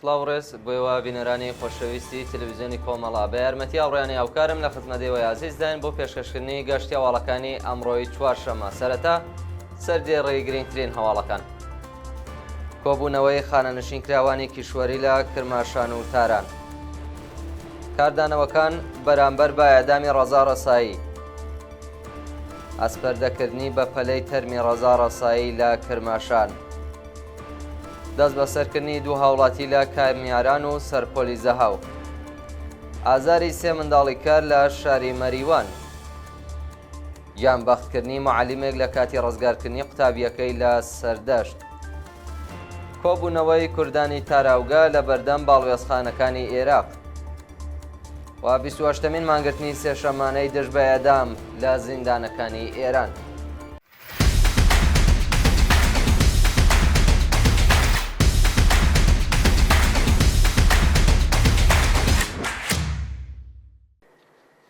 سڵاو و ڕێز بۆ ئێوە بینەرانی خۆشەویستی تەلەڤیزیۆنی کۆمەڵە. بە یارمەتی هاوڕێیانی هاوکارم لە خزمەت ئێوەی ئازیزداین بۆ پێشکەشکردنی گەشتی هەواڵەکانی ئەمڕۆی چوارشەممە. سەرەتا سەردێڕی گرنگترین هەواڵەکان. کۆبوونەوەی خانەنشینکراوانی کیشوەری لە کرماشان و تاران. کاردانەوەکان بەرامبەر بە ئێعدامی ڕەزا ڕەسایی. ئەسپەردەکردنی بەپەلەی تەرمی ڕەزا ڕەسایی لە کرماشان. دەستبەسەرکردنی دوو هاوڵاتی لە کامیاران و سەرپۆلی زەهاو. ئازاری سێ منداڵی کەر لە شاری مەریوان. گیانبەختکردنی معەلیمێک لە کاتی ڕزگارکردنی قوتابییەکەی لە سەردەشت. کۆبوونەوەی کوردانی تاراوگە لە بەردەم باڵوێزخانەکانی ئێراق. و 28مین مانگرتنی سێشەممانەی دژ بە ئێعدام لە زیندانەکانی ئێران.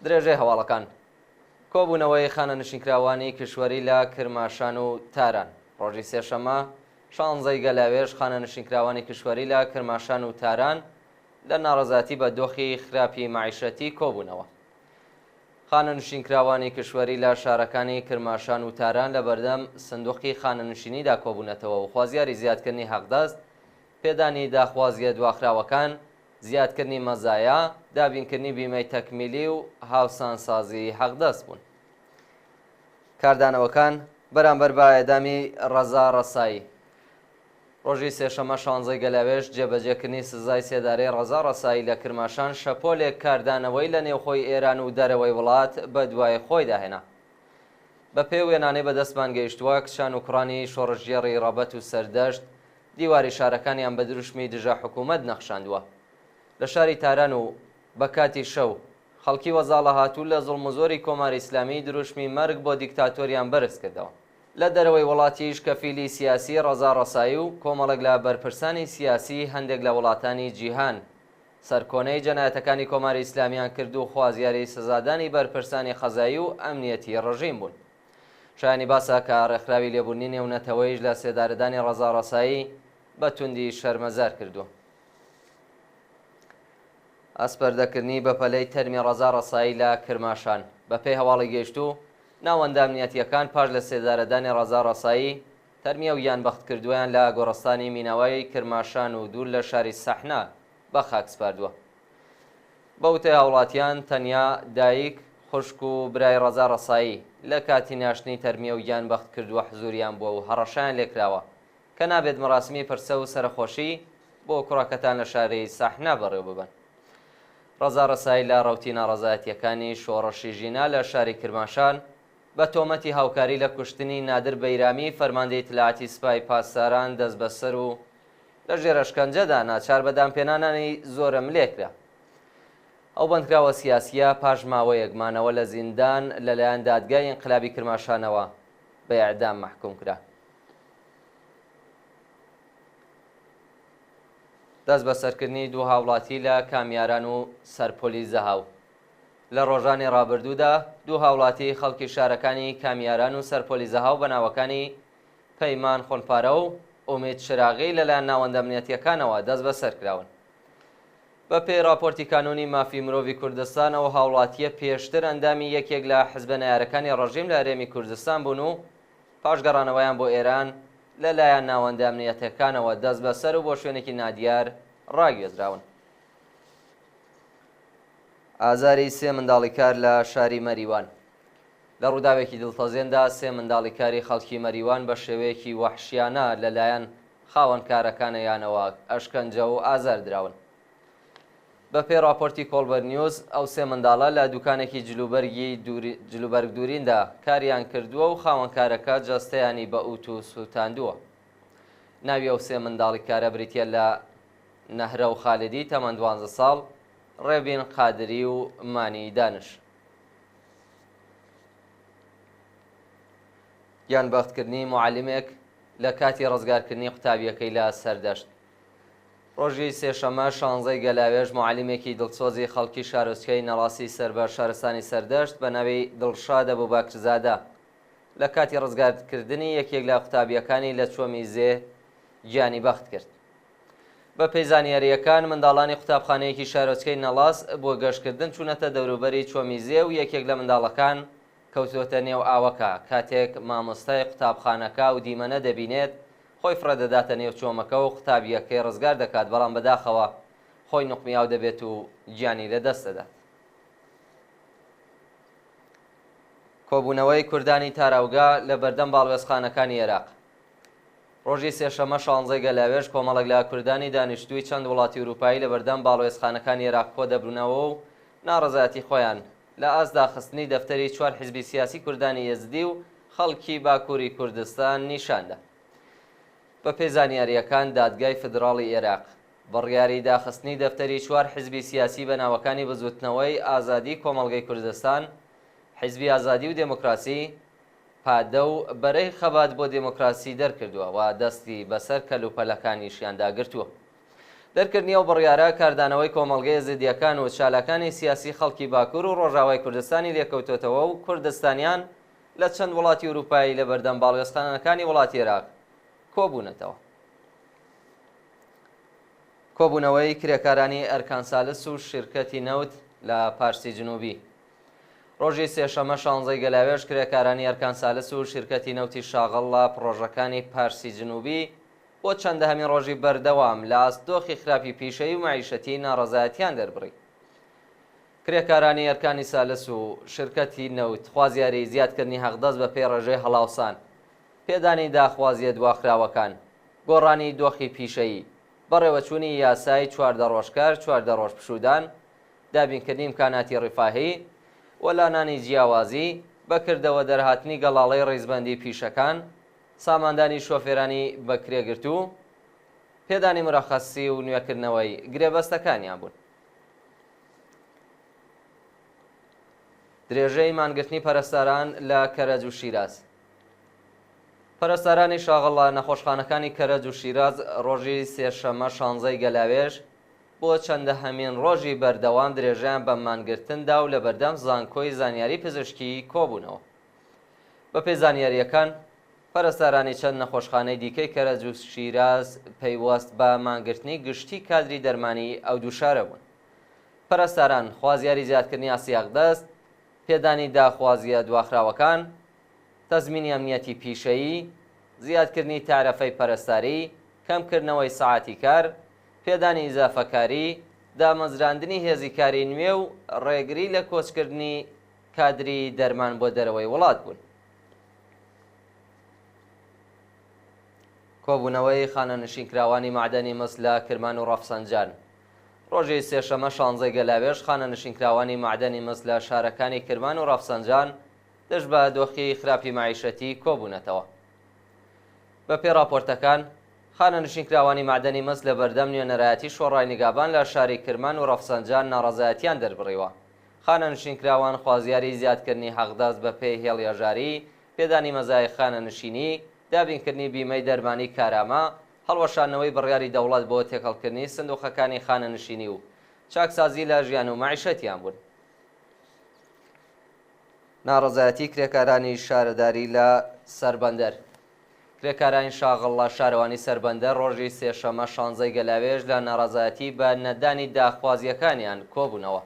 درێژەی هەواڵەکان. کۆبوونەوەی خانەنشینکراوانی کیشوەری لە کرماشان و تاران. ڕۆژی سێشەممە، شانزەی گەلاوێژ خانەنشینکراوانی کیشوەری لە کرماشان و تاران لە ناڕەزایەتی بە دۆخی خراپی مەعیشەتی کۆبوونەوە. خانەنشینکراوانی کیشوەری لە شارەکانی کرماشان و تاران لە بەردەم سندوقی خانەنشینیدا کۆبوونەتەوە و خوازیاری زیادکردنی حەقدەست، پێدانی داخوازییە دواخراوەکان، زیادکردنی مەزایا، دابینکردنی بیمەی تەکمیلی و هاوسانسازیی حەقدەست بوون. کاردانەوەکان بەرامبەر بە ئێعدامی ڕەزا ڕەسایی. ڕۆژی سێشەممە شانزەی گەلاوێژ جێبەجێکردنی سزای سێدارەی ڕەزا ڕەسایی لە کرماشان شەپۆلێک کاردانەوەی لە نێوخۆی ئێران و دەرەوەی وڵات بەدوای خۆیدا هێنا. بەپێی وێنانەی بەدەستمان گەیشتووە کچان و کوڕانی شۆڕشگێڕی ڕەبەت و سەردەشت دیواری شارەکانیان بە دروشمی دژە حکوومەت نەخشاندووە. لە شاری تاران و بە کاتی شەو خەڵکی وەزاڵەهاتوو لە زوڵموزۆری کۆماری ئیسلامی دروشمی مەرگ بۆ دیکتاتۆریان بەرز کردەوە. لە دەرەوەی وڵاتیش کەفیلی سیاسی ڕەزا ڕەسایی و کۆمەڵێک لە بەرپرسانی سیاسی هەندێک لە وڵاتانی جیهان سەرکۆنەی جەنایەتەکانی کۆماری ئیسلامیان کرد و خوازیاری سزادانی بەرپرسانی قەزایی و ئەمنیەتی ڕژیم بوون. شایانی باسە کە ڕێکخراوی لێبوردنی نێونەتەوەیش لە سێدارەدانی ڕەزا ڕەسایی بە توندی شەرمەزار کردووە. ئەسپەردەکردنی بەپەلەی تەرمی ڕەزا ڕەسایی لە کرماشان. بەپێی هەواڵی گەیشتوو، ناوەندە ئەمنیەتییەکان پاش لەسێدارەدانی ڕەزا ڕەسایی، تەرمی ئەو گیانبەختکردووەیان لە گۆڕستانی میناوای کرماشان و دوور لە شاری سەحنە بە خاک سپاردووە. بە وتەی هاوڵاتیان، تەنیا دایک، خوشک و برای ڕەزا ڕەسایی لە کاتی ناشتنی تەرمی ئەو گیانبەختکردووە حزووریان بووە و هەڕەشەیان لێکراوە کە نابێت مەراسمی پرسە و سەرەخۆشی بۆ کوڕەکەتان لە شاری سەحنە بەڕێوەببەن. ڕەزا ڕەسایی لە ڕەوتی ناڕەزایەتییەکانی شۆڕشی ژینا لە شاری کرماشان بە تۆمەتی هاوکاری لە کوشتنی نادر بەیرامی فەرماندەی ئیتلاعاتی سپای پاسداران دەستبەسەر و لە ژێر ئەشکەنجەدا ناچار بە دانپێنانانی زۆرەملێ کرا. ئەو بەندکراوە سیاسییە پاش ماوەیەک مانەوە لە زیندان لەلایەن دادگای ئینقلابی کرماشانەوە بە ئێعدام مەحکووم کرا. دەستبەسەرکردنی دوو هاوڵاتی لە کامیاران و سەرپۆلی زەهاو لە ڕۆژانی ڕابردوودا دوو هاوڵاتی خەڵکی شارەکانی کامیاران و سەرپۆلی زەهاو بە ناوەکانی پەیمان خونپارە و ئومید چراغی لەلایەن ناوەندە ئەمنیەتییەکانەوە دەستبەسەر کراون. بەپێی ڕاپۆرتی کانوونی مافی مرۆڤی کوردستان ئەو هاوڵاتییە پێشتر ئەندامی یەکێک لە حزبە نەیارەکانی ڕژیم لە هەرێمی کوردستان بوون و پاش گەڕانەوەیان بۆ ئێران لە لایەن ناوەندە ئەمنیەتەکانەوە دەستبەسەر و بۆ شوێنێکی نادیار ڕاگوێزراون. ئازاری سێ منداڵی کار لە شاری مەریوان. لە ڕووداوێکی دڵتەزێندا سێ منداڵی کاری خەڵکی مەریوان بە شێوەیەکی وەحشیانە لە لایەن خاوەن کارەکانیانەوە ئەشکەنجە و ئازار دراون. بە پێی ڕاپۆرتی کۆڵبەر نیوز، ئەو سێ منداڵە لە دوکانێکی جلوبەرگی جلوبەرگدووریندا کاریان کردووە و خاوەنکارەکە جەستەیانی بە ئوتوو سووتاندووە. ناوی ئەو سێ منداڵی کارە بریتییە لە نەهرەو خالدی تەمەن 12 ساڵ، ڕێبین قادری و مانی دانش. گیانبەختکردنی موعەلیمێک لە کاتی ڕزگارکردنی قوتابییەکەی لە سەردەشت. ڕۆژی سێشەممە شانزەی گەلاوێژ موعەلیمێکی دڵسۆزی خەڵکی شارۆچکەی نەڵاسی سەر بە شارستانی سەردەشت بە ناوی دڵشاد ئەبوبەکرزادە لە کاتی ڕزگارکردنی یەکێک لە قوتابییەکانی لە چۆمی زێ گیانی بەخت کرد. بەپێی زانیارییەکان، منداڵانی قوتابخانەیەکی شارۆچکەی نەڵاس بۆ گەشتکردن چوونەتە دەوروبەری چۆمی زێ و یەکێک لە منداڵەکان کەوتووەتە نێو ئاوەکە، کاتێک مامۆستای قوتابخانەکە ئەو دیمەنە دەبینێت، خۆی فڕێدەداتە نێو چۆمەکە و قوتابییەکەی ڕزگار دەکات، بەڵام بەداخەوە خۆی نوقمی ئاو دەبێت و گیانی لەدەست دەدات. کۆبوونەوەی کوردانی تاراوگە لە بەردەم باڵوێزخانەکانی ئێراق. ڕۆژی سێشەممە شانزەی گەلاوێژ کۆمەڵێک لە کوردانی دانیشتووی چەند وڵاتی ئورووپایی لە بەردەم باڵوێزخانەکانی ئێراق کۆدەبنەوە و ناڕەزایەتی خۆیان لە ئاست داخستنی دەفتەری چوار حیزبی سیاسی کوردانی ئێزدی و خەڵکی باکووری کوردستان نیشان دا. بەپێی زانیارییەکان دادگای فیدراڵی ئێراق بڕیاری داخستنی دەفتەری چوار حیزبی سیاسی بە ناوەکانی بزووتنەوەی ئازادی کۆمەڵگەی کوردستان، حیزبی ئازادی و دێموکراسی، پادە و بەرەی خەبات بۆ دێموکراسی دەرکردووە و دەستی بەسەر کەلوپەلەکانیشیاندا گرتووە. دەرکردنی ئەو بڕیارە کاردانەوەی کۆمەڵگەی ئێزیدییەکان و چالاکانی سیاسی خەڵکی باکوور و ڕۆژاوای کوردستانی لێکەوتۆتەوە و کوردستانیان لە چەند وڵاتی ئورووپایی لە بەردەم باڵوێزخانەکانی وڵاتی ئێراق کۆبوونەتەوە. کۆبوونەوەی کرێکارانی ئەرکانسالس و شیرکەتی نەوت لە پارسی جنوبی. ڕۆژی سێشەمە شانزەی گەلاوێژ کرێکارانی ئەرکان سالس و شیرکەتی نەوتی شاغڵ لە پڕۆژەکانی پارسی جنوبی بۆ چەندەهەمین ڕۆژی بەردەوام لە ئاست دۆخی خراپی پیشەیی و مەعیشەتی ناڕەزایەتیان دەربڕی. کرێکارانی ئەرکانی سالس و شیرکەتی نەوت خوازیاری زیادکردنی حەقدەست بە پێی ڕێژەی هەڵاوسان، پێدانی داخوازیە دواخراوەکان، گۆڕانی دۆخی پیشەیی، بەڕێوەچوونی یاسای 14 ڕۆژ کار 14 ڕۆژ پشوودان، دابینکردنی ئیمکاناتی ڕیفاهی، وەلانانی جیاوازی، بەکردەوە دەرهاتنی گەڵاڵەی ڕیزبەندی پیشەکان، ساماندانی شۆفێرانی بەکرێگرتوو، پێدانی مرەخەسی و نوێکردنەوەی گرێبەستەکانیان بوون. درێژەی مانگرتنی پەرستاران لە کەرەج و شیراز. پەرستارانی شاغڵ لە نەخۆشخانەکانی کەرەج و شیراز ڕۆژی سێشەممە شانزەی گەلاوێژ بۆ چەندەهەمین ڕۆژی بەردەوام درێژەیان بە مانگرتن دا و لەبەردەم زانکۆی زانیاری پزیشکی کۆبوونەوە. بەپێی زانیارییەکان، پەرستارانی چەند نەخۆشخانەی دیکەی کەرەج و شیراز پەیوەست بە مانگرتنی گشتی کادری دەرمانی ئەو دوو شارە بوون. پەرستاران خوازیاری زیادکردنی ئاستی حەقدەست، پێدانی داخوازییە دواخراوەکان، تەزمینی ئەمنیەتی پیشەیی، زیادکردنی تارەفەی پەرستاری، کەمکردنەوەی سەعاتی کار، پێدانی ئیزافەکاری، دامەزراندنی هێزی کاری نوێ و ڕێگری لە کۆچکردنی کادری دەرمان بۆ دەرەوەی وڵات بوون. کۆبوونەوەی خانەنشینکراوانی مەعدەنی مس لە کرمان و ڕەفسەنجان. ڕۆژی سێشەمە شانزەی گەلاوێژ خانەنشینکراوانی مەعدەنی مس لە شارەکانی کرمان و ڕەفسەنجان دژ بە دۆخی خراپی مەعیشەتی کۆبوونەتەوە. بەپێی ڕاپۆرتەکان، خانەنشینکراوانی مەعدەنی مس لە بەردەم نوێنەرایەتی شۆڕای نیگابان لە شاری کرمان و ڕەفسەنجان ناڕەزایەتیان دەربڕیوە. خانەنشینکراوان خوازیاری زیادکردنی حەقدەست بەپێی هێڵی هەژاری، پێدانی مەزای خانەنشینی، دابینکردنی بیمەی دەرمانی کارامە، هەڵوەشاندنەوەی بڕیاری دەوڵەت بۆ تێکەڵکردنی سندوقەکانی خانەنشینی و چاکسازی لە ژیان و مەعیشەتیان بوون. ناڕەزایەتی کرێکارانی شارەداری لە سەربەندەر. کرێکارانی شاغڵ لە شارەوانی سەربەندەر ڕۆژی سێشەممە شانزەی گەلاوێژ لە ناڕەزایەتی بە نەدانی داخوازییەکانیان کۆبوونەوە.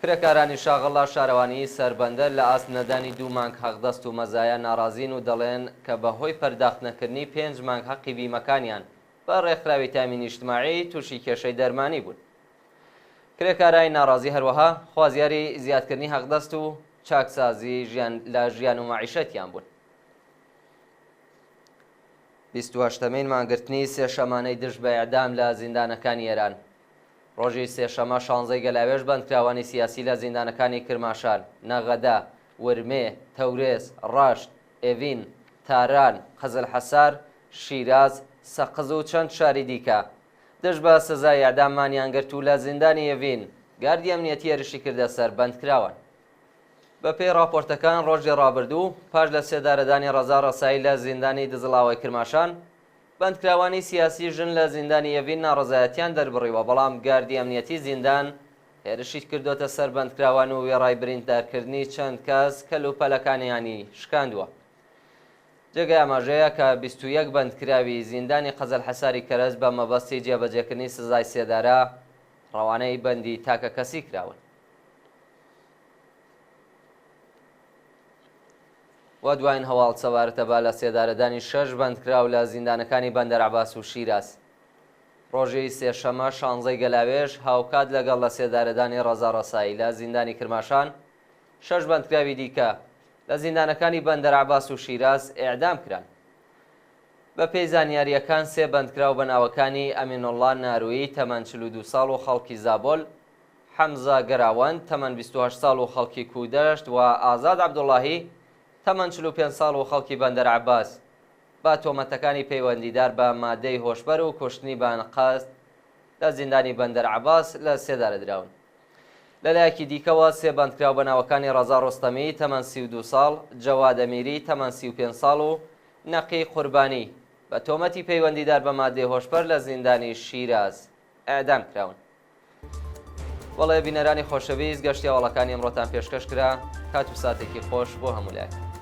کرێکارانی شاغڵ لە شارەوانیی سەربەندەر لە ئاست نەدانی دوو مانگ حەقدەست و مەزایا ناڕازین و دەڵێن کە بە هۆی پەرداخت نەکردنی پێنج مانگ حەقی بیمەکانیان بە ڕێکخراوی تامین ئیجتماعی تووشی کێشەی دەرمانی بوون. کرێکارانی ناڕازی هەروەها خوازیاری زیادکردنی حەقدەست و چاکسازی ژیان لە ژیان و مەعیشەتیان بوون. 28مین مانگرتنی سێشەمانەی دژ بە ئێعدام لە زیندانەکانی ئێران. ڕۆژی سێشەمە شانزەی گەلاوێژ بەندکراوانی سیاسی لە زیندانەکانی کرماشان، نەغەدە، ورمێ، تەورێز، ڕەشت، ئێڤین، تاران، قزلحەسار، شیراز، سەقز و چەند شاری دیکە دژ بە سزای ئێعدام مانیان گرت و لە زیندانی ئێڤین گاردی ئەمنیەتی هێرشی کردە سەر بەندکراوان. بەپێی ڕاپۆرتەکان ڕۆژی ڕابردوو پاش لە سێدارەدانی ڕەزا ڕەسایی لە زیندانی دزڵاوای کرماشان، بەندکراوانی سیاسی ژن لە زیندانی ئێڤین ناڕەزایەتیان دەربڕیوە، بەڵام گاردی ئەمنیەتی زیندان هێرشی کردۆتە سەر بەندکراوان و وێڕای بریندارکردنی چەند کەس کەلوپەلەکانیانی شکاندووە. جێگای ئاماژەیە کە 21 بەندکراوی زیندانی قەزەلحەساری کەرەج بە مەبەستی جێبەجێکردنی سزای سێدارە ڕەوانەی بەندی تاکەکەسی کراون. و دواین هەواڵ سەبارەتە بە لە سێدارەدانی شەش بەندکراو لە زیندانەکانی بەندەر عەباس و شیراز. ڕۆژی سێشەممە شانزەی گەلاوێژ هاوکات لەگەڵ لە سێدارەدانی ڕەزا ڕەسایی لە زیندانی کرماشان، شەش بەندکراوی دیکە لە زیندانەکانی بەندەر عەباس و شیراز ئێعدام کران. بە پێی زانیارییەکان سێ بەندکراو بە ناوەکانی ئەمینوڵڵا نارویی تەمەن 42 ساڵ و خەڵکی زابۆل، حەمزە گەراوەند تەمەن 28 ساڵ و خەڵکی کوودەشت و ئازاد عەبدوڵڵاهی تەمەن 45 ساڵ و خەڵکی بەندەر عەباس بە تۆمەتەکانی پەیوەندیدار بە مادەی هۆشبەر و کوشتنی بە ئەنقەست لە زیندانی بەندەر عەباس لە سێدارە دراون. لەلایەکی دیکەوە سێ بەندکراو بە ناوەکانی ڕەزا ڕۆستەمی تەمەن 32 ساڵ، جەواد ئەمیری تەمەن 35 ساڵ و نەقی قوربانی بە تۆمەتی پەیوەندیدار بە مادەی هۆشبەر لە زیندانی شیراز ئێعدام کراون. بەڵێ بینەرانی خۆشەویست گەشتی هەواڵەکانی ئەمڕۆتان پێشکەش کرا، کات و ساتێکی خۆش بۆ هەموو لایەک.